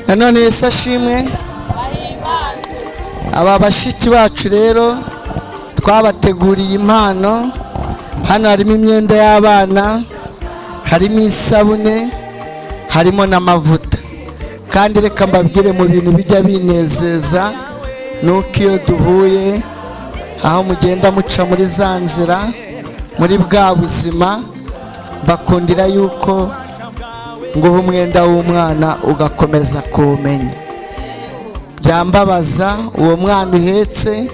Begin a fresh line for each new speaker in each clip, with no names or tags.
Nanone Yesu ashimwe. Aba bashiki bacu rero twabateguriye impano. Hano harimo imyenda y'abana, harimo isabune, harimo n'amavuta. Kandi reka mbabwire, mu bintu bijya binezeza ni uko iyo duhuye, aho mugenda muca muri za nzira, muri bwa buzima, bakundira yuko nguha umwenda w'umwana ugakomeza kuwumenya. Byambabaza uwo mwana uhetse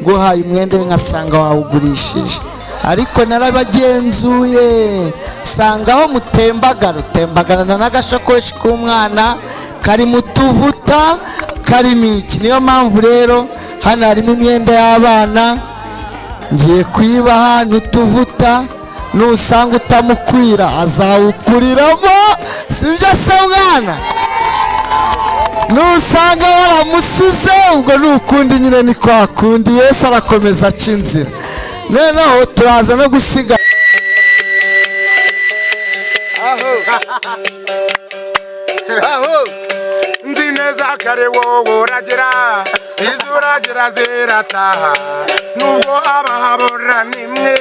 nguhaye umwenda we nkasanga wawugurishije. Ariko narabagenzuye, sanga aho mutembagara, utembagarana n'agashakoshi k'umwana karimo utuvuta, karimo iki. Niyo mpamvu rero hano harimo imyenda y'abana, ngiye kuyibaha n'utuvuta. Nusanga utamukwira azawukuriramo, sibyo se mwana? Nusanga waramusize, ubwo ni ukundi nyine, ni kwa kundi. Yesu arakomeza aca inzira. Noneho turaza no gusiga.
Aho nzi neza kare wowe uragira izo uragira zirataha, nubwo haba habura nimwe,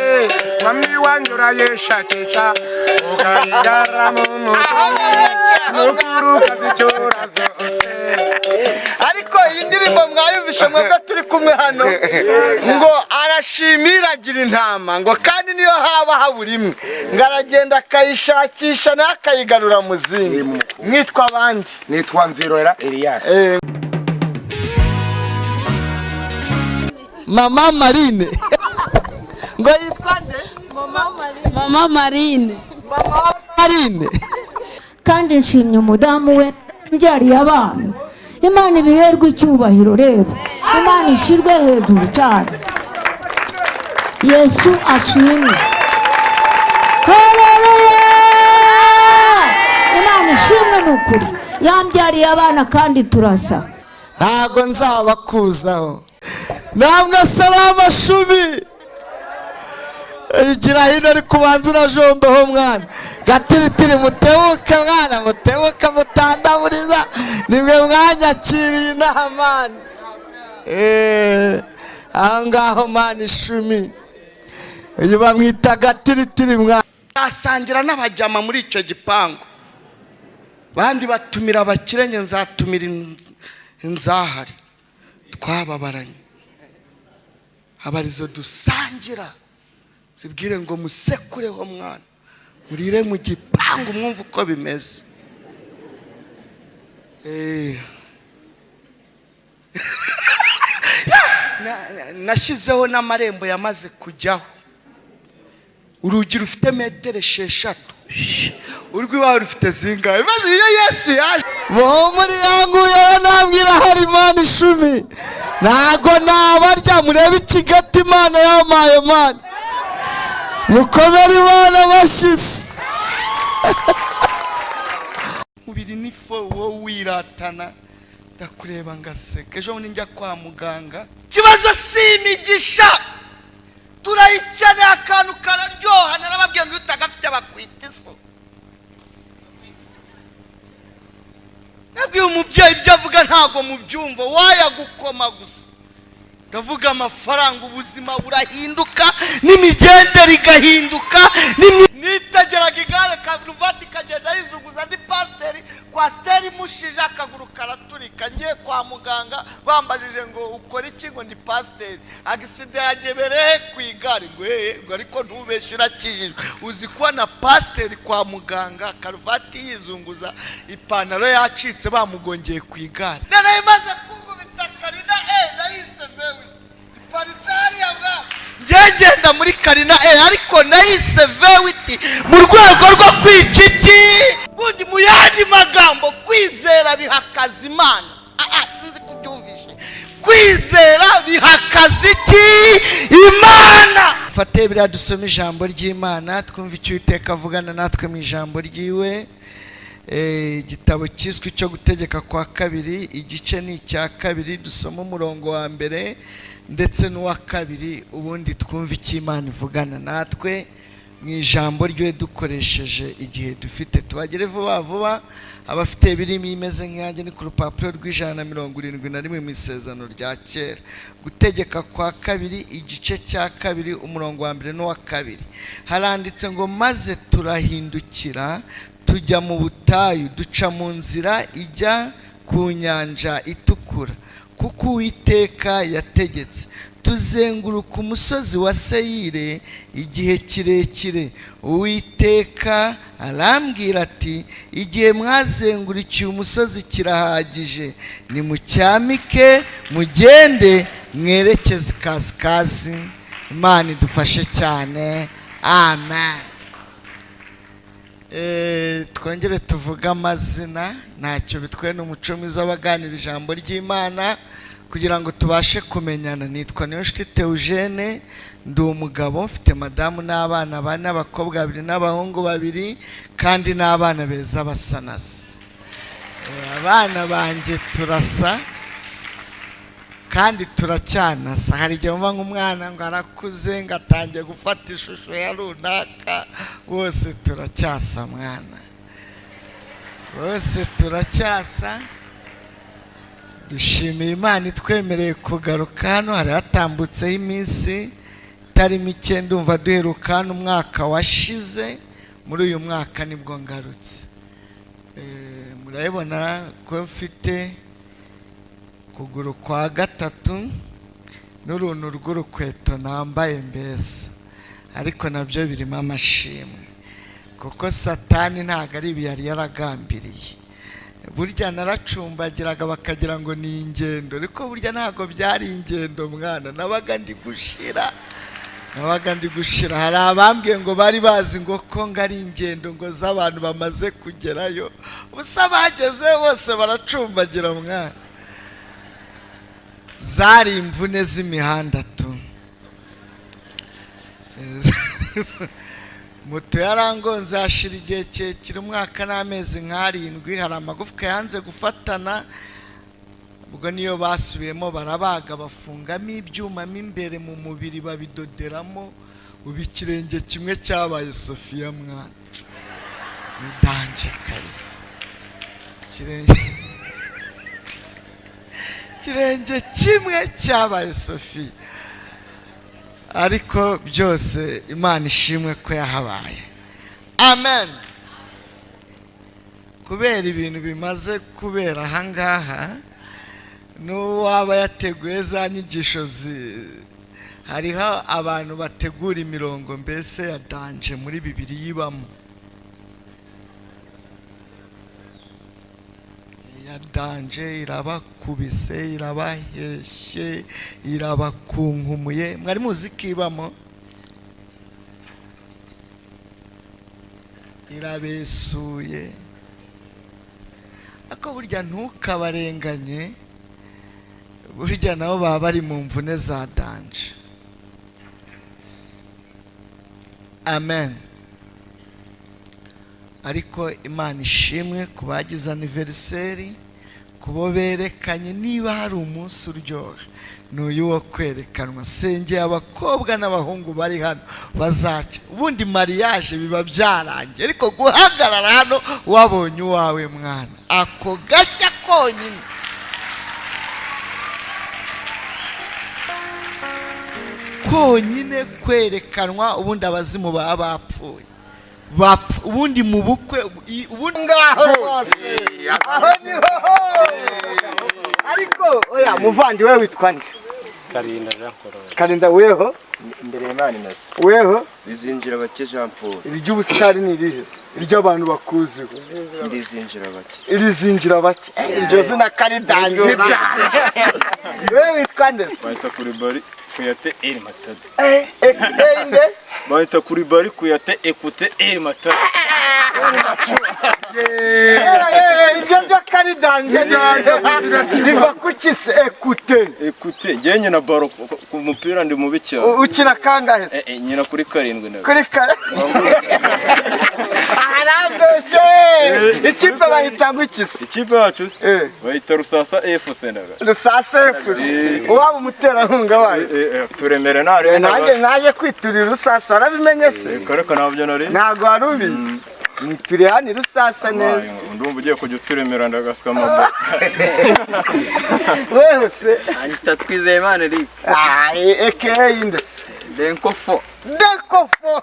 mwami wanjye urayishakisha ukayigara mu mukuru ukazicyura zose.
Ariko iyi ndirimbo mwayumvishe mwebwe turi kumwe hano, ngo arashimira agira intama, ngo kandi niyo haba habura imwe, ngo aragenda akayishakisha nawe akayigarura mu zindi. Mwitwa abandi?
Nitwa Nzirorera Elias.
Mama Marine, ngo yitwa nde?
Mama Marine.
Mama Marine.
Kandi nshimye umudamu we mbyariye abana. Imana ibiherwe icyubahiro rero, Imana ishirwe hejuru cyane. Yesu ashimwe, haleluya! Imana ishimwe, ni ukuri yambyariye abana kandi turasa.
Ntago nzabakuzaho namwe. Salama shumi, igira hino. Ariko ubanza urajombeho mwana. Gatiritiri, mutebuke mwana, mutebuke mutandaburiza. Nimwe mwanyakiriye inaha mani. Aho ngaho mani ishumi, uyu bamwita Gatiritiri mwana. Asangira n'abajyama muri icyo gipangu, bandi batumira abakire, njye nzatumira inzahare twababaranye, abarizo dusangira, zibwire ngo musekureho mwana, murire mu gipangu, mwumve uko bimeze. Nashyizeho n'amarembo yamaze kujyaho, urugi rufite metero 6. Urw'iwawe rufite zingahe? Maze iyo Yesu yaje muhumuri yanguye, nambwira hari Imana ishumi, ntago nabarya. Murebe ikigati Imana yamaye mani, mukomere Imana bashyitsi. Mubiri nifo wowe wiratana, ndakureba ngaseka. Ejo bundi njya kwa muganga. Ikibazo si imigisha, turayikeneye. Akantu kararyoha, narababwiye ngo iyo utagafite bakwita iso. Nabwiye umubyeyi, ibyo avuga ntabwo mubyumva, wayagukoma gusa. Ndavuga amafaranga, ubuzima burahinduka n'imigendere igahinduka. Nitegeraga igare, karuvati ikagenda yizunguza, ndi pasiteri, kwasiteri imushije akaguru karaturika. Ngiye kwa muganga, bambajije ngo ukora iki? Ngo ndi pasiteri. Accident yagebereye ku igare. Ngo hehe? Ngo ariko ntubeshye, urakijijwe? Uzi kubona pasiteri kwa muganga, karuvati yizunguza, ipantaro yacitse, bamugongeye ku igare? Noneho imaze kunkubita Carina E, nayise V8, iparitse hariya mwana. Njye ngenda muri Carina E, ariko nayise V8 mu rwego rwo kwica iki. Bundi mu yandi magambo, kwizera biha akazi Imana. Sinzi kubyumvishe. Kwizera biha akazi iki? Imana. Fate biriya, dusome ijambo ry'Imana, twumve icyo Uwiteka avugana natwe mu ijambo ryiwe. Igitabo cyiswe icyo Gutegeka kwa Kabiri, igice ni icya kabiri, dusome umurongo wa mbere ndetse n'uwa kabiri, ubundi twumve icyo Imana ivugana natwe. Mu ijambo rye dukoresheje igihe dufite, tuhagere vuba vuba. Abafite birimo imeze nk'iyanjye, ni ku rupapuro rw'171 mu Isezerano rya Kera, Gutegeka kwa Kabiri, igice cya kabiri, umurongo wa mbere n'uwa kabiri. Haranditse ngo: "Maze turahindukira tujya mu butayu, duca mu nzira ijya ku Nyanja Itukura, kuko Uwiteka yategetse. Tuzenguruka umusozi wa Seyire igihe kirekire. Uwiteka arambwira ati: 'Igihe mwazengurikiye umusozi kirahagije, nimucyamike mugende mwerekeze ikasikazi.'" Imana idufashe cyane, amen. Twongere tuvuge amazina, ntacyo bitwaye, n'umuco mwiza w'abaganira ijambo ry'Imana kugira ngo tubashe kumenyana. Nitwa Niyonshuti Theogene, ndi umugabo, mfite madamu n'abana bane, abakobwa babiri n'abahungu babiri, kandi n'abana beza basa na se. Abana banjye turasa kandi turacyanasa. Hari igihe wumva nk'umwana ngo arakuze, ngo atangiye gufata ishusho ya runaka. Bose turacyasa mwana, bose turacyasa. Dushimiye Imana itwemereye kugaruka hano. Hari hatambutseho iminsi itari mike, ndumva duheruka hano umwaka washize. Muri uyu mwaka nibwo ngarutse. Murabibona ko mfite ukuguru kwa gatatu n'uruntu rw'urukweto nambaye mbese, ariko nabyo birimo amashimwe, kuko Satani ntabwo ari ibi yari yaragambiriye. Burya naracumbagiraga bakagira ngo ni ingendo, ariko burya ntabwo byari ingendo mwana, nabaga ndi gushira, nabaga ndi gushira. Hari abambwiye ngo bari bazi ngo ko ngo ari ingendo ngo z'abantu bamaze kugerayo. Ubusa bagezeyo bose baracumbagira mwana, zari imvune z'imihanda tu. Moto yarangonze hashira igihe kirekire, umwaka n'amezi nk'arindwi. Hari amagufwa yanze gufatana, ubwo niyo basubiyemo barabaga, bafungamo ibyuma mo imbere mu mubiri, babidoderamo. Ubu ikirenge kimwe cyabaye Sofiya mwana, ni danger kabisa. Ikirenge kimwe cyabaye Sofiya, ariko byose Imana ishimwe ko yahabaye, amen. Kubera ibintu bimaze kubera ahangaha, n'uwaba yateguye za nyigisho, hariho abantu bategura imirongo mbese ya danger muri bibiri yibamo ya danger, irabakubise, irabaheshye, irabakunkumuye. Mwari muzi ko ibamo? Irabesuye. Ariko burya ntukabarenganye, burya nabo baba bari mu mvune za danger, amen. Ariko Imana ishimwe ku bagize anniversaire, ku bo berekanye. Niba hari umunsi uryoha ni uyu wo kwerekanwa. Sengeye abakobwa n'abahungu bari hano bazaca. Ubundi mariage biba byarangiye, ariko guhagarara hano wabonye uwawe mwana, ako gashya konyine konyine kwerekanwa, ubundi abazimu baba bapfuye. Bapfa ubundi mu bukwe, ubundi
Ngaho rwose, aho niho. Ariko oya, muvandi, we witwa nde?
Karinda Jean Claude.
Karinda, weho?
Imbere y'Imana Innocent.
Weho?
Rizinjira bake Jean Paul.
Iry'ubusitari ni irihe, iry'abantu bakuziho?
Irizinjira bake.
Irizinjira bake. Iryo zina karidange. We witwa nde?
Bahita kuri bari kuyate eri matade.
Eh, eh, nde?
Bahita kuri bari kuyate ekute eri matade.
Iryo ryo karidange riva ku ki se, ekute?
Ekute, njye nyina baro ku mupira ndi mubi cyane.
Ukina kangahe se?
Eh, nyina kuri karindwi nawe.
Kuri kare. Aha. Arambeshe. Ikipe bayita ngo iki se?
Ikipe yacu se bayita Rusasa FC ndaga.
Rusasa FC. Waba umuterankunga wayo?
Turemere ntare.
Nanjye naje kwiturira Rusasa, warabimenye se?
Reka, ntabyo nari.
Ntabwo wari ubizi? Nituriye hano i Rusasa neza.
Ndumva ugiye kujya uturemera, ndagaswa amaboko.
Wewe se?
Anyita Twizeyimana Eric.
Ah, aka inde se?
Denkofo.
Denkofo.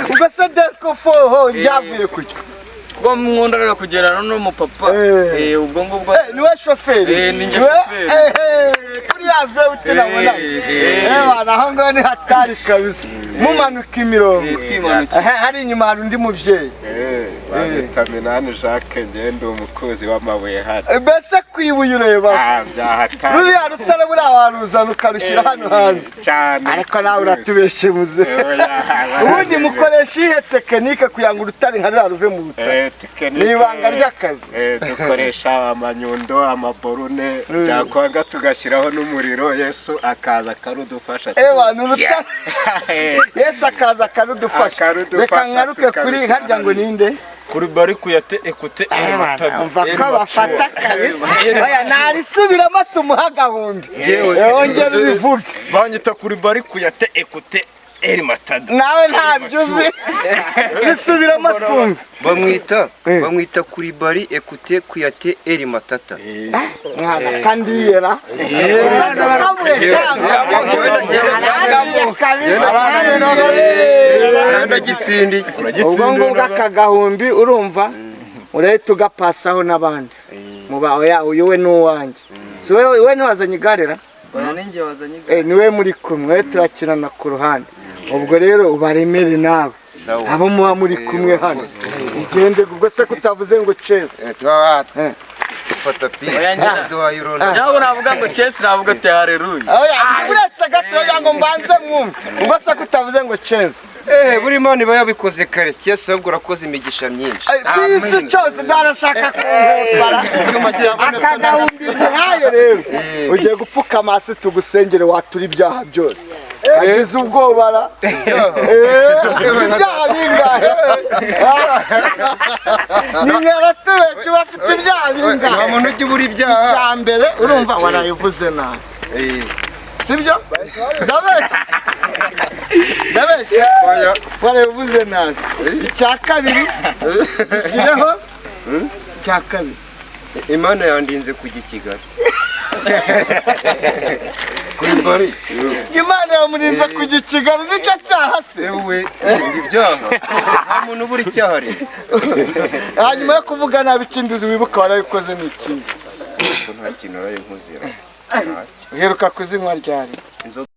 Ubwo se Denkofo ho ryavuye kuki?
Kuko nkunda kugendana n'umupapa. Ubwo ngubwo.
Niwe shoferi?
Ni njye shoferi.
Kuri ya vewiti nabona. Bana, aho ngaho ni hatari kabisa. Mumanuka imirongo. Hari inyuma hari undi mubyeyi.
Banyita Minani Jacques, ngende umukuzi w'amabuye hano.
Mbese kwibuye ureba?
Byahatari.
Ruriya rutare buriya waruzana ukarushyira hano hanze.
Cyane.
Ariko nawe uratubeshye muze. Ubundi mukoresha iyihe tekinike kugira ngo urutare nka ruriya ruve mu rutare? Ni ibanga ry'akazi.
Dukoresha amanyundo, amaborune, byakwanga tugashyiraho n'umuriro, Yesu akaza akarudufasha.
Ewa, ni urutare. Yesu akaza akarudufasha. Reka ngaruke kuri harya ngo ninde?
Kuri bari kuyate ekute eri matado.
Umva ko bafata kabisa. Oya, narisubiramo tumuha agahumbi. Wongera ubivuge.
Banyita kuri bari kuyate ekute eri matado.
Nawe ntabyo uzi. Risubiramo twumve.
Bamwita kuri bari ekute kuyate eri matata.
Mwana kandi yera.
Ndagitsindiye.
Ubwo ngubwo aka gahumbi urumva urahita ugapasaho n'abandi. Muba oya, uyu we ni uwanjye. Si wewe, we ntiwazanye igare ra?
Oya, ninjye wazanye igare.
Niwe muri kumwe turakinana ku ruhande. Ubwo rero ubaremere nawe. Abo muba muri kumwe hano. Ugende ubwo se kutavuze ngo chess.
Fata pi. Duhaye urundo.
Ntabwo navuga ngo chess, navuga ati haleluya.
Oya, uretse gatoya ngo mbanze mwumve. Ubwo se kutavuze ngo chess.
Buri Mana iba yabikoze kare. Cyese ahubwo urakoze imigisha myinshi.
Ku isi cyose ndarashaka kumpepara.
Icyuma cyabonetse.
Akagahumbi nkayo rero. Ugiye gupfukama hasi tugusengere watura ibyaha byose. Agize ubwoba ra. Ibyaha bingahe? Ni nyaratubeke bafite ibyaha bingahe?
Nta muntu ujya ubura ibyaha.
Icya mbere urumva warayivuze nabi. Sibyo? Ndabeshya. Warayivuze nabi. Icya kabiri gishyireho. Icya kabiri.
Imana yandinze kujya i Kigali. Kuri bari.
Imana yamurinze kujya i Kigali, nicyo cyaha se?
Ewe, ibyaha. Nta muntu ubura icyaha rero.
Hanyuma yo kuvuga nabi ikindi uzi wibuka warabikoze ni ikihe?
Nta kintu naraye nkoze.
Uheruka kuzinywa ryari?
Inzoga.